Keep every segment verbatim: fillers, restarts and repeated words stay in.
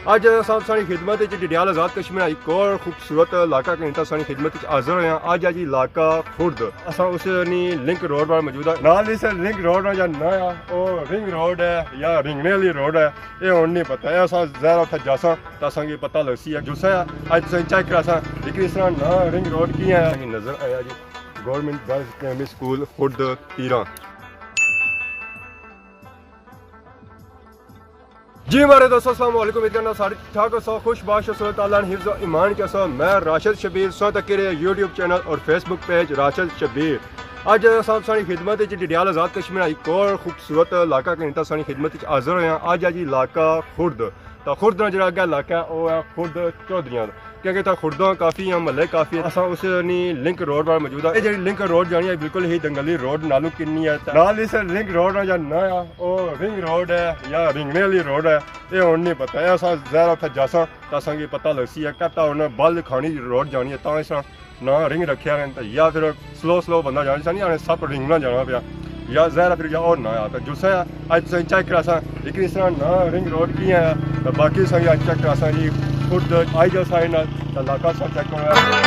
اج اساں تساں نی خدمت وچ ڈڈیال آزاد کشمیر نا ایک اور خوبصورت علاقہ کنی تساں نی خدمت وچ حاضر ہوئے ہاں۔ اج ہے جی علاقہ خرد۔ اساں اس نی لنک روڈ پر موجود ہاں۔ نال اس لنک روڈ نا جا ناں ہے، او رنگ روڈ ہے یا رنگنے والی روڈ ہے، اے ہن نہیں پتہ۔ اے اساں ظاہر اتھے جاساں تاں اساں کی پتہ لگسی ہے۔ جلساں اج تساں چیک کراساں لیکن اس طرح ناں رنگ روڈ کی ہے؟ نظر آیا جی گورنمنٹ گرلز پرائمری سکول خرد پیراں۔ جی ماڑے دوستو، السلام علیکم۔ امید کرنا سارے ٹھیک ٹھاک ہوسو، خوش باش ہوسو، اللہ تعالیٰ نے حفظ و ایمان چ ہوسو۔ میں راشد شبیر، تساں تکی رہے یوٹیوب چینل اور فیس بک پیج راشد شبیر۔ اج اساں تساں نی خدمت وچ ڈڈیال آزاد کشمیر نا ایک اور خوبصورت علاقہ کنی تساں نی خدمت وچ حاضر ہوئے ہاں۔ اج ہے جی علاقہ خرد۔ تاں خرد نا جڑا اگے علاقہ ہے، او ہے خرد چودھریاں۔ کیونکہ اتھا خرداں کافی ہیں، محلے کافی ہیں۔ اساں اس نی لنک روڈ پر موجود ہاں۔ اے جڑی لنک روڈ جانی ہے، بالکل ہی دنگلی روڈ نالوں کنی ہے۔ نال اس لنک روڈ نا جا ناں ہے، او رنگ روڈ ہے یا رنگنے والی روڈ ہے، اے ہن نہیں پتہ۔ اے اساں ظاہر اتھے جاساں تاں اساں کی پتہ لگسی ہے۔ کہتا ہن بل کھانی روڈ جانی ہے، تاں اس ناں رنگ رکھیا ہے، تے یا پھر سلو سلو بندہ جانا، جسا نہیں آنے سپ رنگنا جانا پیا، یا ظاہر ہے پھر یا اور ناں آیا۔ تے جلساں اج تساں چیک کراساں لیکن اس طرح ناں رنگ روڈ کی ہے، تے باقی تساں اج چیک کراساں جی خرد۔ آئی جاؤ سارے نال، تے علاقہ تساں چیک کرو۔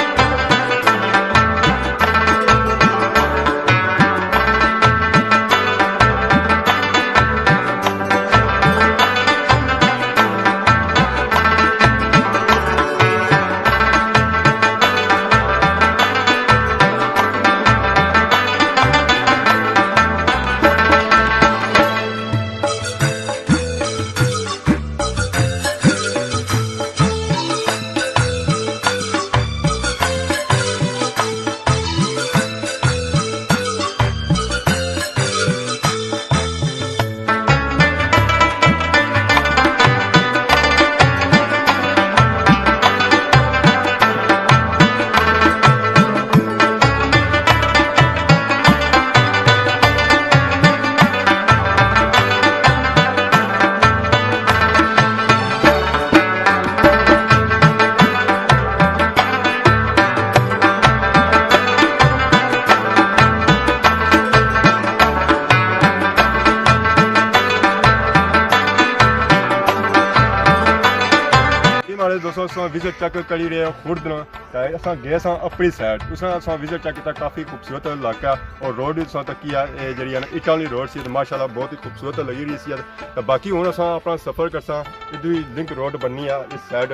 جی ماڑے دوستو، اساں وزٹ چیک کری رہے ہیں خرد نا۔ تے اساں گئے ساں اپنی سائیڈ، اس نے اساں وزٹ چیک کیتا، کافی خوبصورت علاقہ ہے۔ اور روڈ بھی تساں تکی ہے، اے جڑی ہے نا اٹاں والی روڈ سی، تے ماشاءاللہ بہت ہی خوبصورت لگی رہی سی۔ تے باقی ہن اساں اپنا سفر کرساں، ادھر ہی لنک روڈ بننی ہے اس سائیڈ،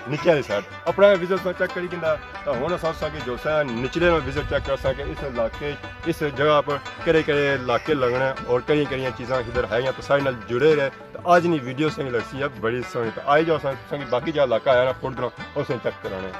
نیچے والی سائیڈ۔ اپنا وزٹ تساں چیک کری کندا، تے ہن اساں تساں کی جو سا نچلے نا وزٹ چیک کرساں کہ اس علاقے، اس جگہ پر کہڑے کہڑے علاقے لگنے اور کہڑیاں کہڑیاں چیزاں ادھر ہے، یا تے سارے نال جڑے رہے۔ تے اج نی ویڈیو سوہنی لگسی ہے، بڑی سوہنی۔ تے آئی جاؤ، اساں تساں کی باقی جا علاقہ آیا نا، خرد نا، اسے چیک کرانے۔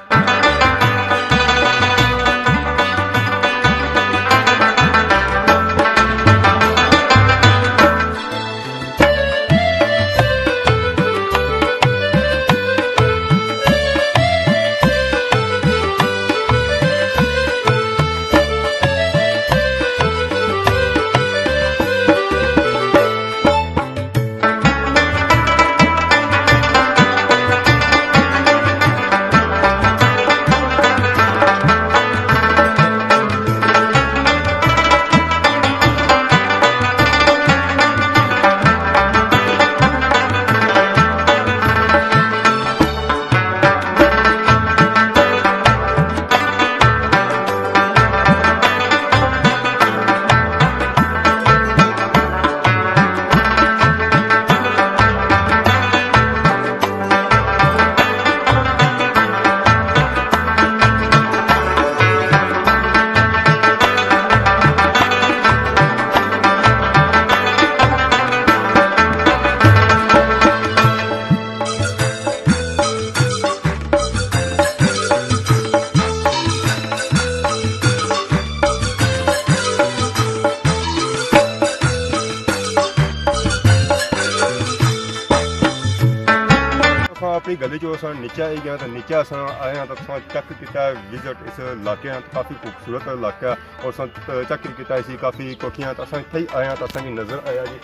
اساں اپنی گلی چوں اساں نیچے آئی گئے، تے نیچے اساں آئے ہاں، تے اساں چیک کیتا ہے وزٹ اس علاقے نا، کافی خوبصورت علاقہ ہے۔ اور اساں چیک کیتا اسی کافی کوٹھیاں، تے اساں اتھے ہی آئے ہاں، تے اساں کی نظر آیا جی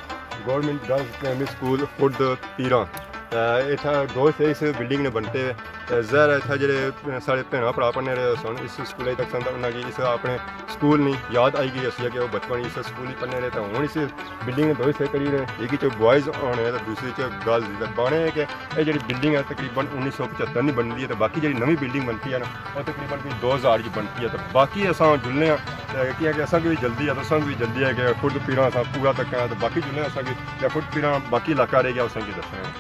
گورنمنٹ گرلز پرائمری سکول خرد پیراں۔ تے اتھا دوست ہے اس بلڈنگ نے بنتے ہوئے۔ تے ظاہر ہے اتھا جڑے ساڑے بھیناں بھرا پڑھنے رہے سن اس سکولے تک سن، تے انہاں کی اس اپنے سکول نی یاد آئی گئی اسی کہ وہ بچپن اس سکول ہی پڑھنے رہے، تے ہن اس بلڈنگ نے دوست ہے کری رہے، ایک چ بوائز ہونے تے دوسری چ گرلز۔ تے بانے ہے کہ یہ جڑی بلڈنگ ہے تقریباً انیس سو پچہتر نی بنی ہے، تے باقی جڑی نوی بلڈنگ بنتی ہے نا، وہ تقریباً کوئی دو ہزار کی بنتی ہے۔ تے باقی اساں جلنے ہاں، تے کیا کہ اساں کی بھی جلدی ہے، تے اساں کی بھی جلدی ہے کہ خود پیراں اساں پورا تک ہے، تے باقی جلنے ہاں اساں کی، یا خود پیراں باقی علاقہ رہ گیا اساں کی دسنے ہاں۔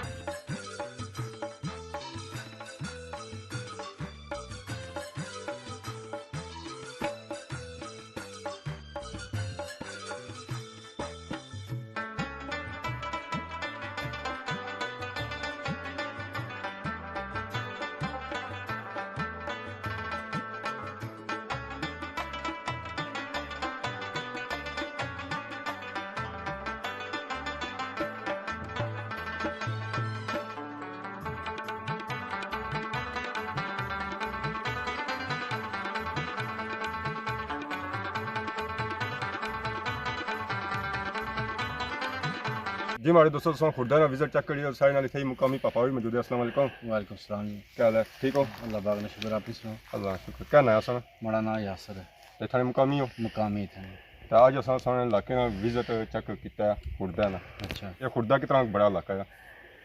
جی ماڑے دوستو، تساں خوردہ نا وزٹ چیک کریو، ساڑے نال اتھے ہی مقامی پاپا بھی موجود ہے۔ السلام علیکم۔ وعلیکم السلام جی۔ کیا حال ہے؟ ٹھیک ہو؟ اللہ پاک نا شکر، اپنی سناؤ؟ اللہ نا شکر۔ کیا ناں ہے ساڑا؟ ماڑا ناں یاسر ہے۔ تے تھانے مقامی ہو؟ مقامی اتھے۔ تے اج اساں ساڑے علاقے نا وزٹ چیک کیتا ہے خوردہ نا۔ اچھا۔ یہ خوردہ کتنا بڑا علاقہ ہے؟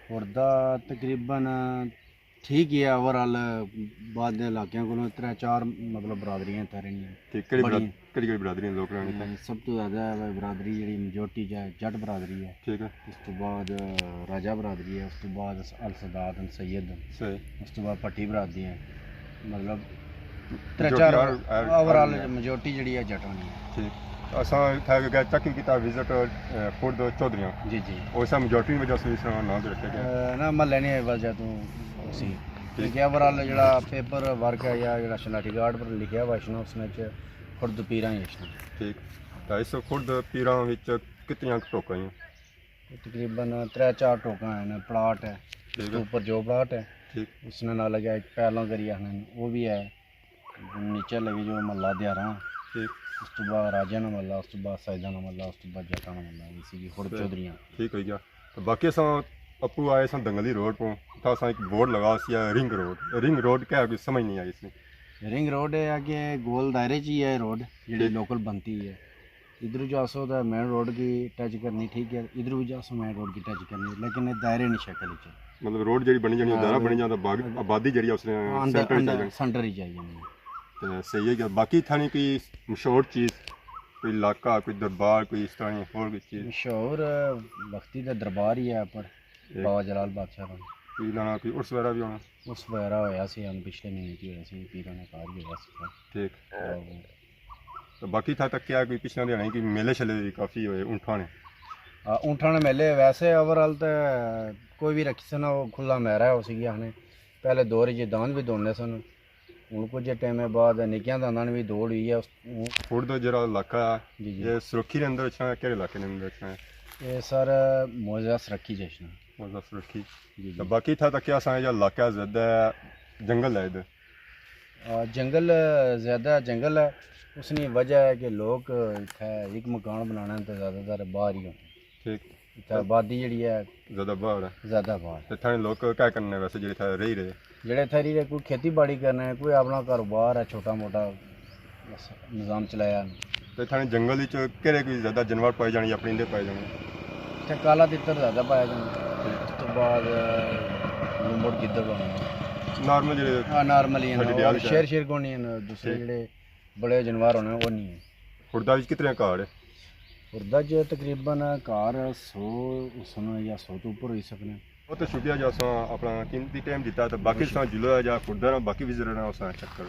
خوردہ تقریباً ٹھیک ہی ہے، اوور آل بعد دے علاقیاں کولوں ترے چار مطلب برادریاں اتھے رہنیاں۔ ٹھیک، کہڑی براد-، بڑیاں۔ کہڑی کہڑی برادری نے لوگ رہنے اتھے؟ اے، سب تو زیادہ ہے برادری جڑی میجورٹی چ ہے، جٹ برادری ہے۔ ٹھیک ہے۔ اس تو بعد راجہ برادری ہے، اس تو بعد السادات ہیں، سید ہیں۔ صحیح۔ اس تو بعد پٹی برادری ہے۔ مطلب ترے میجورٹی چار ہر، ہر، اوور آل ہر میجورٹی جڑی ہے جٹ ہونی ہے۔ ٹھیک۔ اساں اتھے گئے چیک کیتا وزٹ، اے، خود چودھریاں۔ جی، جی۔ او اساں میجورٹی نی وجہ سے اس ناں تے رکھیا گیا۔ اے، نہ محلے نی وجہ تو اسی۔ ٹھیک۔ کیونکہ اوور آل جڑا پیپر ورک ہے یا جڑا شناختی کارڈ پر لکھیا ہوا ہے نا، اس نے چ خود پیراں ہی اچھنا۔ ٹھیک۔ تے اس خود پیراں وچ کتنیاں ٹوکاں ہیں؟ تقریباً ترے چار ٹوکاں ہیں، پلاٹ ہے۔ ٹھیک اس ہے۔ تو اوپر جو پلاٹ ہے، ٹھیک۔ اس نے نال لگا ایک پہلوں کری آخنے، وہ بھی ہے۔ نیچے لگے جو محلہ دیہاراں۔ ٹھیک۔ اس تو بعد راجہ نا محلہ، اس تو بعد سیداں نا محلہ، اس تو بعد جٹاں نا محلہ، اسی کی خود ٹھیک۔ چودھریاں۔ ٹھیک ہوئی گیا۔ تو باقی اساں اپو آئے ساں دنگلی روڈ پوں، اتھا اساں ایک بورڈ لگا سی ہے رنگ روڈ۔ رنگ روڈ کیا ہے، کوئی سمجھ نہیں آئی اس نے۔ رنگ روڈ ہے کہ گول دائرے چ ہی ہے روڈ، جڑی ٹھیک۔ لوکل بنتی ہے۔ ادھروں جاسو تے مین روڈ کی ٹچ کرنی، ٹھیک ہے، ادھروں جاسو مین روڈ کی ٹچ کرنی، لیکن یہ دائرے نی شکل وچ ہے۔ مطلب روڈ جڑی بنی جانی، دائرہ ہاں، بنی جانا، باغ-، آبادی جڑی اس نے اندر، سینٹر وچ آ اندر، جانی۔ سینٹر وچ آئی جانی ہے۔ تے صحیح ہے کہ باقی تھانی کوئی مشہور چیز، کوئی علاقہ، کوئی دربار، کوئی اس طرح ہور کوئی چیز؟ مشہور بختی دا دربار ہی ہے اپر، ایک بابا جلال بادشاہ دا۔ کوئی لانا کوئی عرس وغیرہ بھی ہونا؟ عرس وغیرہ ہویا سی، ہن پچھلے مہینے کی ہویا سی، پیراں نے کار ہی ہویا سی۔ ٹھیک۔ تو تو باقی تھا تک کیا کوئی پچھلے دیہاڑے کی میلے شیلے بھی کافی ہوئے اونٹھاں نے؟ آ، اونٹھاں نے میلے ویسے اوور آل تے کوئی بھی رکھی سنا، وہ کھلا میرا ہے، اسی کی آخنے۔ پہلے دور چ داند بھی دوڑنے سن، ہن کچھ ٹائم بعد نکیاں دانداں نے بھی دوڑ ہوئی ہے۔ اس، خود جڑا علاقہ ہے، جی، جی۔ یہ سرخی نے اندر اچھنا ہے، کہڑے علاقے نے اندر اچھنا ہے؟ یہ سر موضع سرخی جیشنا۔ موضع سرخی۔ جی، جی۔ تو باقی تھا تک کیا سا یہ علاقہ زیادہ جنگل ہے ادھر؟ آ، جنگل، زیادہ جنگل ہے۔ اس نی وجہ ہے کہ لوگ اتھے ایک مکان بنانا ہے تو زیادہ تر باہر ہی ہونے۔ ٹھیک۔ اتھے آبادی جڑی ہے زیادہ باہر ہے۔ زیادہ باہر۔ تے تھانے لوگ کیا کرنے ویسے جڑے اتھے رہی رہے؟ جڑے اتھے رہی رہے، کوئی کھیتی باڑی کرنے، کوئی اپنا کاروبار ہے چھوٹا موٹا، بس نظام چلایا۔ تے تھانے جنگل وچ کہڑے کوئی زیادہ جانور پائے جانے یا پرندے پائے جانے؟ اتھے کالا تتر زیادہ پایا جانا۔ ٹھیک۔ اس تو بعد لمبڑ گدڑ ہونا۔ نارمل جڑے ہاں، نارمل ہی ہیں۔ ساڈے ڈیال اور شیر شیر کونی ہیں، دوسرے ٹھیک۔ جڑے بڑے جانور ہونے، وہ نہیں ہیں۔ خوردہ وچ کتنے گھر ہے؟ خوردہ چ تقریباً گھر سو سن یا سو تو اوپر ہوئی سکنے۔ بہت شکریہ جو اساں اپنا قیمتی ٹائم دیتا، تو باقی اساں جلو ہے جا خوردہ نا، باقی وزٹ نا اساں چیک کرو۔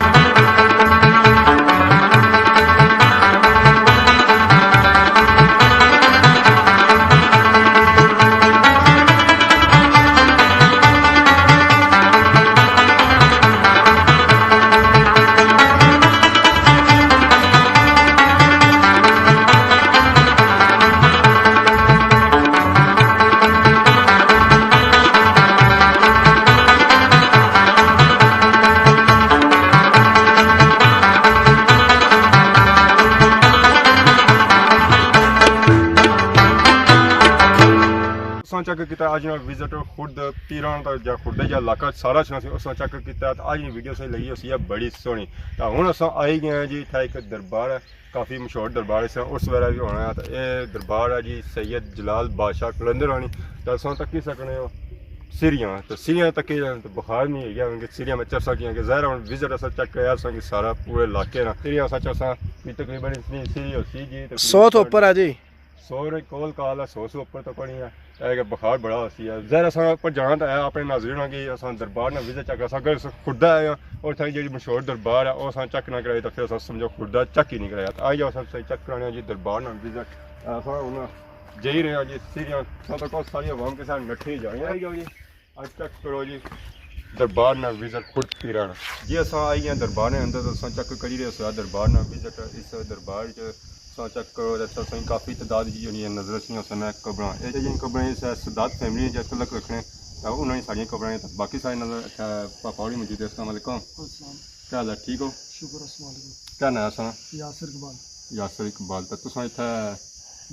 کیتا۔ اج نا وزٹ خود پیران دا جا خود دا جا علاقہ سارا اچھنا سی، اس نا چیک کیتا۔ تے اج نی ویڈیو سہی لگی ہوسی ہے بڑی سوہنی۔ تے ہن اساں آئی گئے ہیں جی، اتھا ایک دربار ہے، کافی مشہور دربار ہے، اس ویلے بھی ہونا ہے۔ تے اے دربار ہے جی سید جلال بادشاہ قلندر ہونی۔ تے اساں تکی سکنے ہو سیڑھیاں، تے سیڑھیاں تکی جان تے بخار نہیں ہوئی گیا، کیونکہ سیڑھیاں میں چڑھ سکیاں کہ ظاہر ہے ہن وزٹ اساں چیک کریا اساں کہ سارا پورے علاقے نا سیڑھیاں اساں چڑھساں، بھی تقریباً اتنی سیڑھی ہوسی جی، تقریباً سو تو اوپر ہے جی۔ سو نے کول کال ہے، سو سو اوپر تو پڑی ہے۔ اے کہ بخار بڑا ہوسی ہے۔ ظاہر اساں اوپر جانا تاں ہے، اپنے ناظرین کی اساں دربار نا وزٹ چیک کرساں۔ اگر اساں خدا آئے ہاں اور اتھاں جیڑھی مشہور دربار ہے، او اساں چیک نہ کرائی تاں پھر اساں سمجھو خدا چیک ہی نہیں کرایا۔ تے آئی جاؤ اساں تساں چیک کرانے ہاں جی دربار نا وزٹ۔ اساں ہن جائی رہے ہاں جی، سیڑھیاں، اساں تاں کول ساری عوام کے ساتھ نٹھی جا رہی ہے۔ آئی جاؤ جی۔ اج چیک کرو جی، دربار نا وزٹ خود پیران۔ جی اساں آئی گئے دربار نے اندر، اساں چیک کری رہے سو دربار نا وزٹ۔ اس دربار چ اساں چیک کرو تے اساں کافی تعداد جی جیڑھی نظر اچھنی اساں نے قبراں۔ اے جیڑھی قبراں اس سادات فیملی نے جس تلک رکھنے، تے انہاں نے ساریاں قبراں نے۔ باقی سارے نظر اتھے پاپا ہوری موجود ہے۔ السلام علیکم۔ السلام۔ کیا حال ہے؟ ٹھیک ہو؟ شکر، السلام علیکم۔ کیا ناں ہے اساں؟ یاسر اقبال۔ یاسر اقبال۔ تے تساں اتھے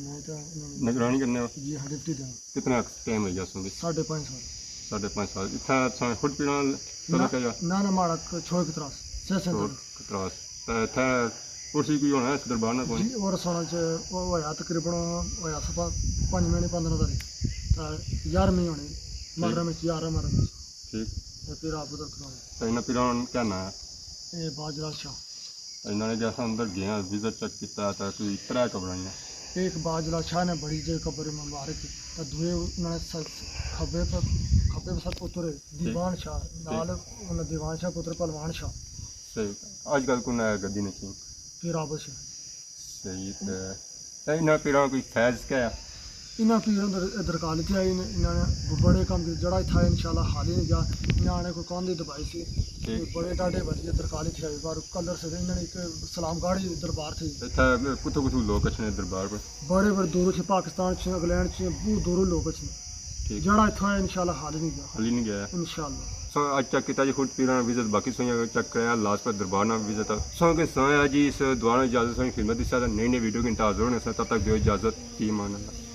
میں تے انہاں نے نگرانی کرنے ہو؟ جی ہاں، ڈپٹی دے ہاں۔ کتنا ٹائم ہوئی گیا سو؟ ساڑھے پانچ سال۔ ساڑھے پانچ سال۔ اتھے تساں خود پیران نہ، تعلق ہے یا؟ نہ، نہ، ماڑا ک-، چھوڑ کتراس، سیسن چھوڑ کتراس۔ تے اتھے عرس کوئی ہونا اس دربار نا کوئی؟ جی، عرس ہونا چ-، او ہویا تقریباً ہویا سا پ-، پنج مہینے پندرہ تاریخ۔ تے یارہویں ہونی، ٹھیک۔ محرم وچ، یارہ محرم وچ۔ ٹھیک۔ تے پھر آپ ادھر کھلونے۔ تے انہاں پیران کیا ناں ہے؟ اے باجرا شاہ۔ انہاں نے جیسا اندر گیا، وزٹ چیک کیتا، تے کوئی ترے قبراں ہیاں۔ ایک باجلا شاہ نے بڑی جے قبر مبارک، تے دوئے انہاں نے س-، کھبے پر، کھبے پر پتر دیوان شاہ، نال انہاں دیوان شاہ پتر پہلوان شاہ۔ صحیح۔ اج کل کون ہے گدی نے کیوں؟ پھر آبش۔ صحیح۔ تے، تے انہاں پیراں کوئی فیض کیا ہے؟ انہاں پیراں در-، درکالی تھی آئی نے، انہاں نے بڑے کم کیتے، جڑا اتھا انشاءاللہ حالی نہیں گیا۔ انہاں نے کوئی کون دی دبائی سی، ٹھیک۔ کوئی بڑے ڈاڈے بھری درکالی تھی آئی، بار کلر سے انہاں نے ایک سلام گاڑی دربار تھی۔ اتھا کتھوں کتھوں لوگ اچھنے دربار پر؟ بڑے بڑے دوروں سے، پاکستان سے، انگلینڈ سے، بہت دوروں لوگ اچھنے۔ ٹھیک۔ جڑا اتھا انشاءاللہ حالی نہیں گیا۔ حالی نہیں گیا۔ انشاءاللہ۔ سو اج چیک کیتا جی خود پیراں وزٹ، باقی سوئیاں چیک کرایا، لاسٹ پر دربار نا وزٹ۔ سو کے سویا جی اس دعا نا اجازت، سوئی خدمت دی ساتھ نئی نئی ویڈیو کے انتظار ہونے سے، تب تک دیو اجازت، فی امان اللہ۔